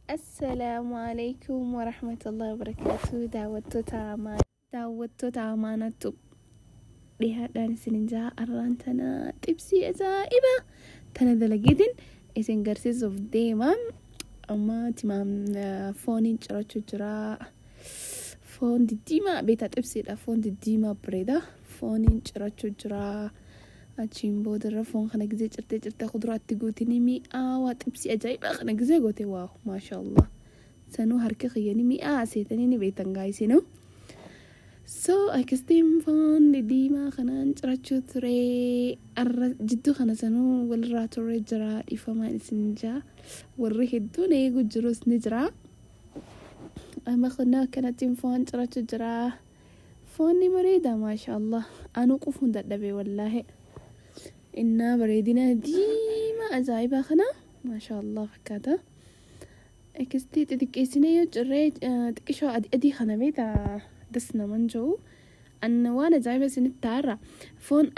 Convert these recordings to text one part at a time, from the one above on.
Assalaamu alaikum warahmatullahi wabarakatuh. Daawwattoota amaanatu dhiyaadhaan isinin jaa arraan tana xibsii ajaa'ibaa tana dalageetiin isin garsiisuuf deema. Amma timaam fooniin cirachuu jira. Foon diddiimaa beektaa xibsiidha. Foon diddiimaa bareeda. Fooniin cirachuu jira. Achiin boodarra foon kana gizee cirtee cirtee kuduraatti guutinii mi'aawaa xibsii ajaa'ibaa kana gizee goote, wow, maashaallah. Sanuu harka kiyyanii mi'aa seetanii ni beektan gaayisinu. So akkasitiin foon diddiimaa kanaan cirachuu ture. Arra jidduu kana sanuu walirraa turre jira, dhiifamaan isin jaa. Warri hedduun eegu jirus ni jira. Amma kunoo akkanattiin foon cirachuu jira. Foonni bareeda, maashaallah. Anuu qufuun dadhabe, wallaahi. Innaa bareedina diimaa ajaa'ibaa kana maashaallah fakkaata. Akkasitti xixiqqeessinee yoo cirree xiqqishoo adii adii kana beektaa das naman jiru. Anna waan ajaa'iba isinitti taa'arra foon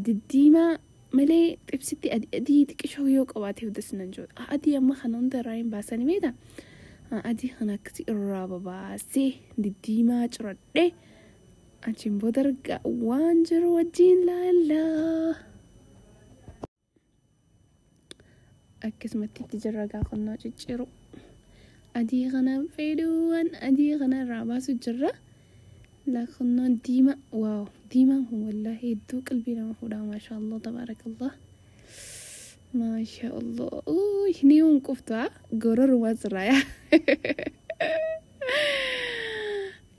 diddiimaa malee xibsitti adii adii xiqqishoo yoo qabaate das nan jiru. Adii amma kana hunda irraa hin baasanii beektaa. Adii kana akkasii irraa babaasee diddiimaa ciradhee achiin booda waan jiru wajjin laallaa. Akkasumatti itti jirra gaafannoo cicciru. Adii kana fedhuuwwan adii kana irraa baasu jirra. Laaqannoon diimaa, wow, diimaan kun wallaahi hedduu qalbii nama fuudha, maashaallah tabaarakallah. Maashaallah. Uy, ni hun quftu gororumaa sirraa yaa.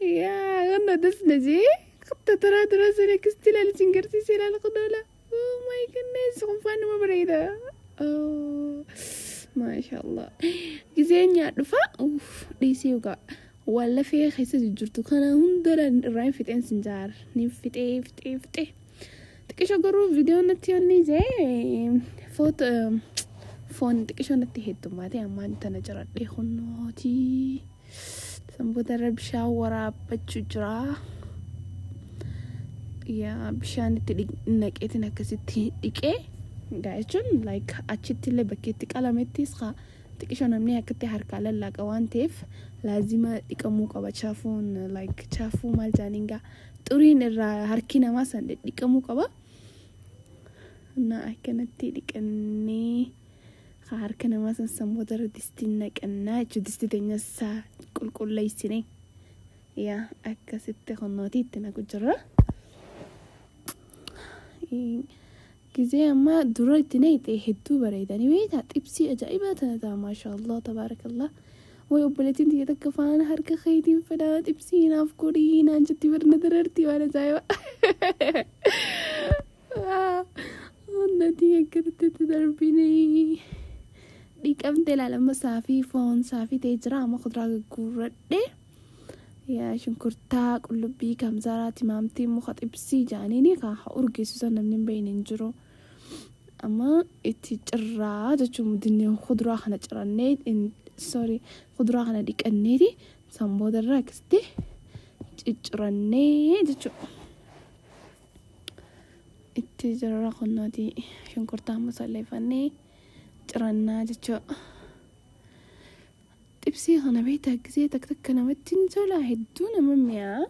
Yaa qonna das na jee. Qatta taraa taraa sana akkasitti ilaali sin garsiise ilaali qonnoola. Oh my goodness, kun faan nama bareeda. Oh, maashaallah. Gizeen nyaadhu fa'a uff dhiisee dhugaa. Waan lafee keessa jijjiirtu kana hunda irraa hin fixeen sin jaar. Ni fixee fixee fixee. Xiqqisho garuu viidiyoon natti onni jee foto foon xiqqisho natti heddummaate ammaan tana jiradhee kunnooti. Sanboota irra bishaan waraabbachuu jira. Yaa, bishaan itti naqeetiin akkasitti dhiqee gaa jechuun like achitti illee bakkeetti qalamettis xiqqisho namni akkatti harkaa lallaaqa waan ta'eef laazima dhiqamuu qaba. Chaafuun like chaafuu maal jaaniin gaa xuriin irraa harki namaa san dhiqamuu qaba. Na akkanatti dhiqannee harka namaa san sanboota irra distiin naqannaa jechuudha, distii teenya isaa qulqulleessine. Yaa, akkasitti kunnootii itti naqu jirra. Gizee ammaa dura itti naqxe hedduu bareedanii beektaa xibsii ajaa'ibaa tana ta'a, maashaallah tabaarakallah. Way, obboleettiin tiyya takka faana harka keetiin fedhaa xibsii naaf godhii naan jetti, barna darartii waan ajaa'iba. Onnatii akkanatti itti darbinee. Dhiqamtee ilaalama saafii foon saafii ta'ee jira, amma kuduraa gurguradhee. Yaa, shunkurtaa, qullubbii, kamsaaraa, timaamtii, muka xibsii jaaniini kan haa urgeessu san namni hin beekne hin jiru. Amma itti cirraa jechuun dinneen kuduraa kana cirannee, sorry, kuduraa kana dhiqanneeti san boodarra akkasitti ciccirannee jechuudha. Itti jirra kunnooti shunkurtaa amma salleeffannee cirannaa jechuudha. Xibsii kana beektaa gisee takka takka namatti ni tola, hedduu nama mi'aa.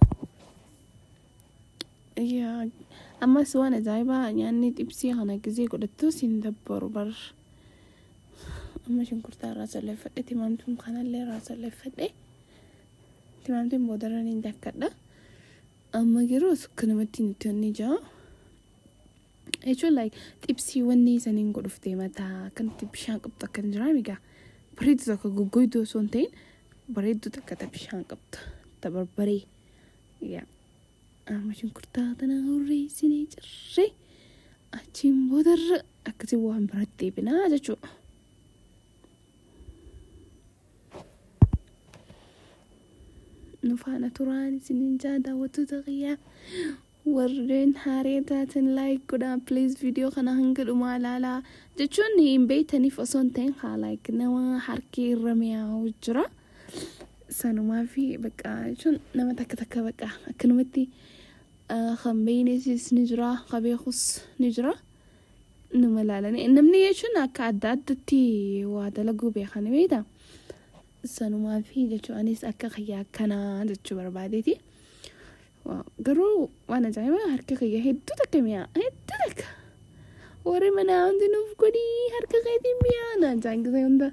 Yaa, ammas waan ajaa'ibaa nyaanni xibsii kana gisee godhattu siin dabbaru bar. Amma shunkurtaa irraa salleeffadhe, timaamtiin kanallee irraa salleeffadhe. Timaamtiin boodarra ni dakkadha. Amma garuu akka namatti nutti onni jira. Jechuun like xibsii wanni saniin godhuuf deemataa akkanatti bishaan qabdu akkan jira migaa. Bareedduu takka goggoyduu osoo hin ta'in bareedduu takka ta bishaan qabdu ta barbaree. Yaa, amma shunkurtaa tana hurreessinee cirree achiin boodarra akkasii waan biratti deebinaa jechuudha. Nu faana turaan isiniin jaa daawwattoota kiyyaa. Warreen haaree taatan like godhaa please, viidiyoo kana hanga dhumaa ilaalaa jechuun hin beektaniif osoo hin ta'in haa like nama harki irra mi'aawu jira. Sanumaa fi bakka jechuun nama takka takka bakka akkanumatti kan beeynesis ni jira, kan beekus ni jira. Numa ilaalanii namni jechuun akka adda addatti waa dalaguu beekan beektaa. Sanumaa fi jechuun anis akka kiyyaa akkanaa jechuu barbaadeeti. Garuu waan ajaa'ibaa harka kiyya hedduu takka mi'aa hedduu takka. Warri manaa hundi nuuf godhii harka keetiin mi'aa naan jaangisa hunda.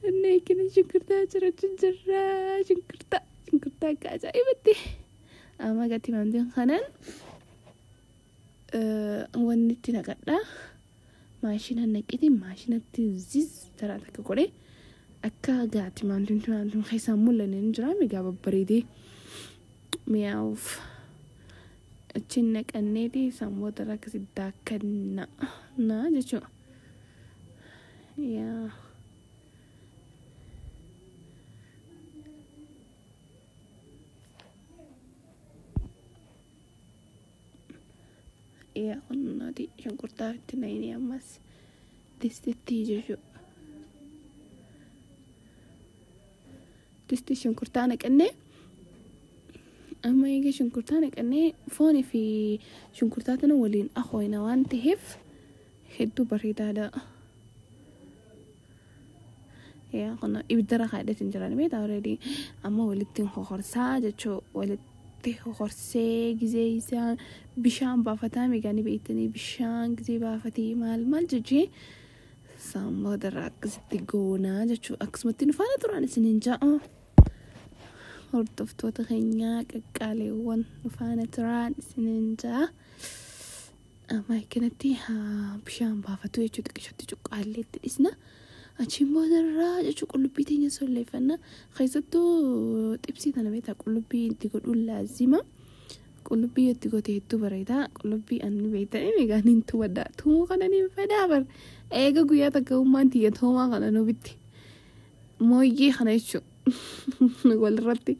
Inni akkana shunkurtaa cirachuu jirra shunkurtaa shunkurtaa akka ajaa'ibatti. Amma gati maamtiin kanaan wanni itti naqadhaa. Maashina naqiti maashinatti ziz taraa takka godhee akka gaati maamtiin maamtiin keessaan mul'anne ni jira migaa babbareedee mi'aawuuf. Achiin naqanneeti isaan booda akkasi daakkanna na jechuudha. Yaa. Yaa kunnooti shunkurtaa itti naqnee ammas distitti jechuudha. Disti shunkurtaa naqannee amma eega shunkurtaa naqannee foonii fi shunkurtaa tana waliin akooyna waan ta'eef hedduu bareedaadha. Yaa kun ibiddarra kaa'eetiin jiran beektaa already amma walitti hohorsaa jechuu walitti hohorsee gizee isaa bishaan baafataa meeqanii beektanii bishaan gizee baafatee maal maal jechee isaan boodarra akkasitti goonaa jechuu akkasumatti nu faana turan isiniin ja'a. Hordoftoota keenyaa qaqqaaleewwan nu faana turan isiniin ja'a. Amma akkanatti bishaan baafatu jechuu xiqqishatti cuqqaallee itti dhisna. Achiin boodarraa jechuu qullubbii teenya solleeffanna. Keessattuu xibsii tana beektaa qullubbii itti godhuun laazima. Qullubbii itti goote hedduu bareeda. Qullubbii ani beektanii meeqaan hin tumadha. Tumuu kana ni fedhaa bar. Eega guyyaa takka ummaan tiyya tuumaa kana nu bitti. Mooyyee kana jechuudha. Walirratti.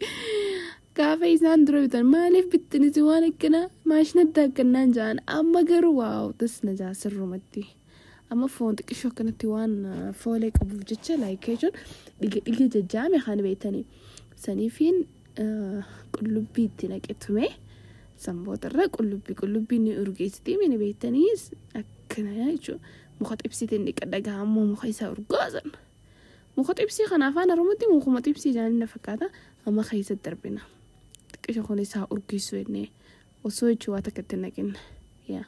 Gaafa isaan dura bitan maaliif bittanis waan akkana maashina daakkannaan ja'an amma garuu waaw tas na jaa sirrumatti. Amma foon xiqqishoo akkanatti waan foolee qabuuf jecha laayikii jechuun dhiga dhiga jajjaame kan beektanii. Saniifiin qullubbii itti naqetume sanbootarra qullubbii qullubbii ni urgeessiti mini beektanii akkana jechuudha. Muka xibsiitiin dhiqadha gaammoo muka isaa urgaasan. Muka xibsii kana afaan Oromootti mukuma xibsii jedhanii na fakkaata. Amma keessatti darbina. Xiqqisho kun isaa urgeessu jennee osoo jechuu waa takka itti naqinna. Yaa.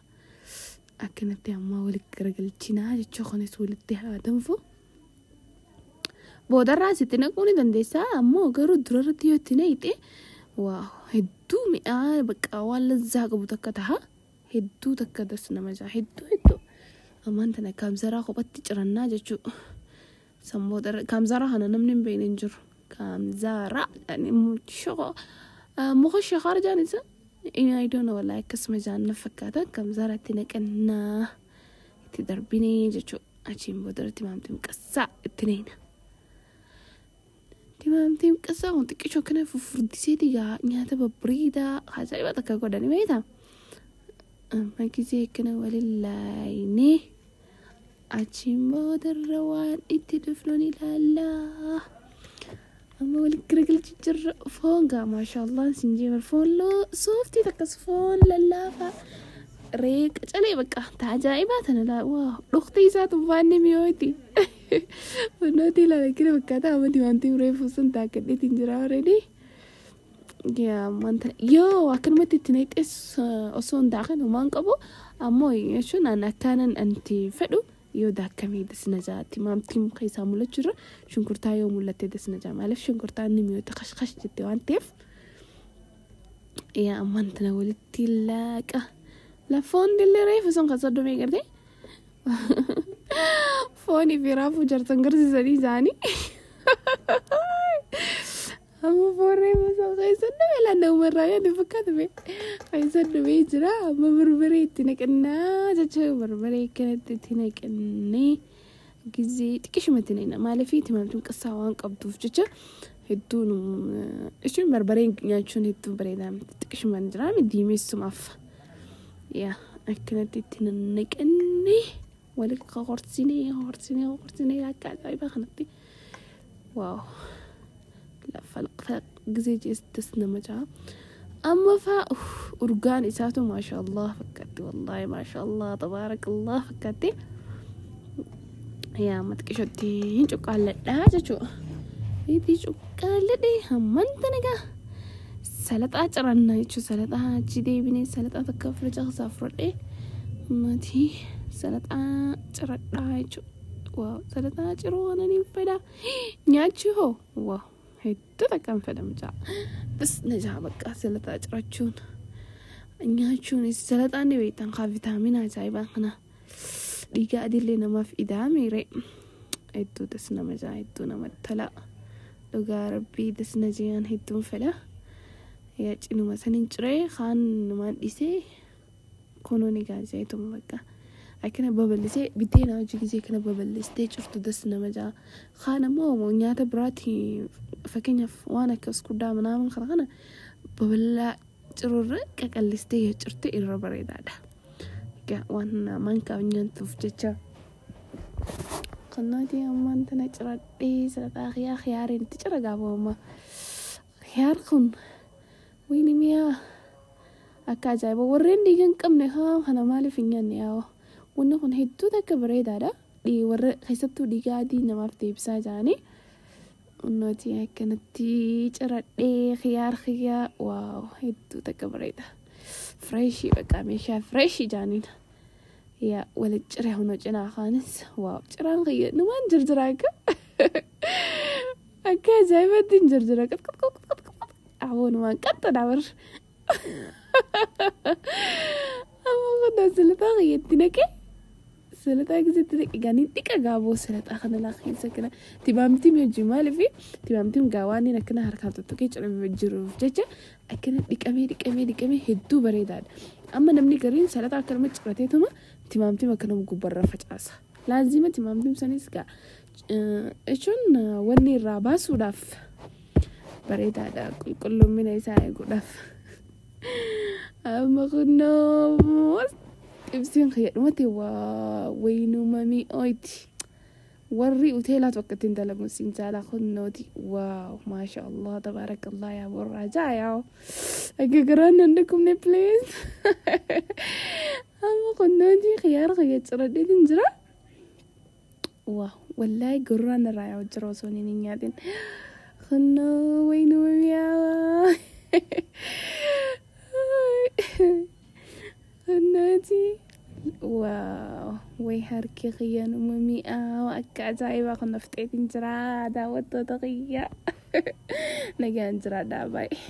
Akkanatti amma walitti garagalchinaa jechuu kunis walitti haa danfu. Boodarraa sitti naquu ni dandeessaa ammoo garuu durarratti yoo itti naqxe waa hedduu mi'aa bakka waan lazzaa qabu takka taha. Hedduu takka das nama jaa hedduu hedduu. Ammaan tana kaamsaraa kophatti cirannaa jechuu. Sanboodarra kaamsaraa kana namni hin beekne hin jiru. Kaamsaraa muka shakaara jaan isa. I don't know wallahi akkasuma jaan na fakkaata. Kaamsaraa itti naqannaa itti darbinee jechuudha. Achiin boodarratti maamtiin qassaa itti neena. Timaamtiin qassaa kun xiqqishoo akkana fufurdisee digaa nyaata babbareedaa ajaa'iba takka godhani beektaa. Amma gisee akkana waliin laayinee achiin boodarra waan itti dhufnu ni ilaallaa. Amma walitti garagalchi jirra foon gaa maashaallah sin jeebar foon sooftii takkas foon lallaafaa reeqa calee bakka ajaa'ibaa tana laa waa dhukti isaa tuffaanni mi'ooti. Wannooti ilaala kina fakkaata amma timaamtiin reefu sun taakkadheetiin jira already. Yaa wanta yoo akkanumatti itti naqxes osoo hin daakin homaan qabu ammoo jechuun an akkaanan anti fedhu yoo daakkamee dasna jaa timaamtiin keessaa mul'achuu irra shunkurtaa yoo mul'atte dasna jaa maaliif shunkurtaan ni mi'oota kashkash jette waan ta'eef. Yaa ammaan tana walitti laaqa. Lafoon dillee reefu sun kan soddomee gartee. Foonii fi raafuu jarsan garsiisanii isaanii. Amma foon reefu sun keessa dhume laanna uumarraa yaadu fakkaatu bee. Keessa dhumee jira amma barbaree itti naqannaa jechuudha barbaree akkanatti itti naqannee gizee xiqqishuma itti naqna maaliif timaamtiin qassaa waan qabduuf jecha hedduun jechuun barbaree nyaachuun hedduu bareedaa miti xiqqishuma jira diimessumaaf. Yaa akkanatti itti naqannee walitti qoqorsinee qoqorsinee qoqorsinee akka ajaa'ibaa kanatti waaw falaq gisee jeestas nama jaa amma faa urgaan isaatu maashaallah fakkaatti wallaahi maashaallah tabaarakallah fakkaatti. Yaa xiqqishootti hin cuqqaalladhaa jechuudha. Itti cuqqaalladhee hamman tana egaa salaxaa ciranna jechuudha. Salaxaa achi deebinee salaxaa takka fira caqasaa fudhadhee maatii salaxaa ciradhaa jechuudha. Waaw, salaxaa ciruu kana ni fedha. Nyaachuu hoo, waaw, hedduu takka hin fedha mucaa. Bas na jaa bakka salaxaa cirachuun. Nyaachuunis salaxaan ni beektan kaa vitaamina ajaa'ibaa kana. Dhiiga adiillee namaaf idaamiire. Hedduu das nama jaa, hedduu namatti tola. Dhugaa rabbii das na jiyaan hedduun fedha. Yaa cinuma sanin ciree kaan numaan dhisee kunuun egaa zayituma bakka. Akkana babal'isee biddeena hojii gisee kana babal'istee cirtu das nama jaa. Kaan ammoo nyaata biraati, fakkeenyaaf waan akka iskuddaa manaaman kana kana babal'aa cirurra qaqallistee yoo cirte irra bareedaadha. Egaa waan mankaaf nyaatuuf jecha. Kannaati ammaan tana ciradhee salaxaa khiyaa khiyaariin itti cira gaafa amma. Khiyaar kun wayni mi'aa akka ajaa'iba, warreen dhiiga hin qabne haa kana maaliif hin nyaanne yaa? Wanni kun hedduu takka bareedaadha. Warra keessattuu dhiiga adii namaaf deebisaa jedhanii. Nuti akkanatti ciradhee khiyaar khiyaa, waaw, hedduu takka bareeda. Fresh bakka meeshaa fresh jedhaniin. Yaa wali cire huna cinaa kaanis, waaw, ciraan kiyya numaan jirjira, akka ajaa'ibatti hin jirjira, qat qat qat qat qat, aboo numaan qaxxadha bar. Amma kun salaxaa kiyyatti naqee, salaxaa keessatti naqee gaanii dhiqa gaaboo salaxaa kana laa keessa kana timaamtiin hojii maaliif timaamtiin gaa waan inni akkana harkaan tuttuqee cirame jiruuf jecha akkana dhiqamee dhiqamee dhiqamee hedduu bareedaadha. Amma namni gariin salaxaa akkanuma cirateetuma timaamtiin akkanuma gubbarra facaasa. Laazima timaamtiin sanis gaa jechuun wanni irraa baasuudhaaf bareedaadha, qulqullumina isaa eeguudhaaf. Amma kunnoo xibsiin kiyya dhumate, waa waynuma mi'ooyti. Warri hoteelaatu akka ittiin dalagu siin jaalaa kunnooti. Waaw, maasha Allah, tabaarakallah, yaa borraa jaa yaa. Akka garaan nan dhukkubne, please. Amma kunnooti khiyaara kiyya ciradheetiin jira. Waaw, wallaahi gurraan irraa yaa jira osoo hin nyaatin. Kunnoo waynuma mi'aawaa. Kunnooti. Waaw, way harki kiyya numa mi'aawa akka ajaa'ibaa kun nafxeetiin jira daawwattoota kiyya. Nagaan jiraadhaa, baay'ee.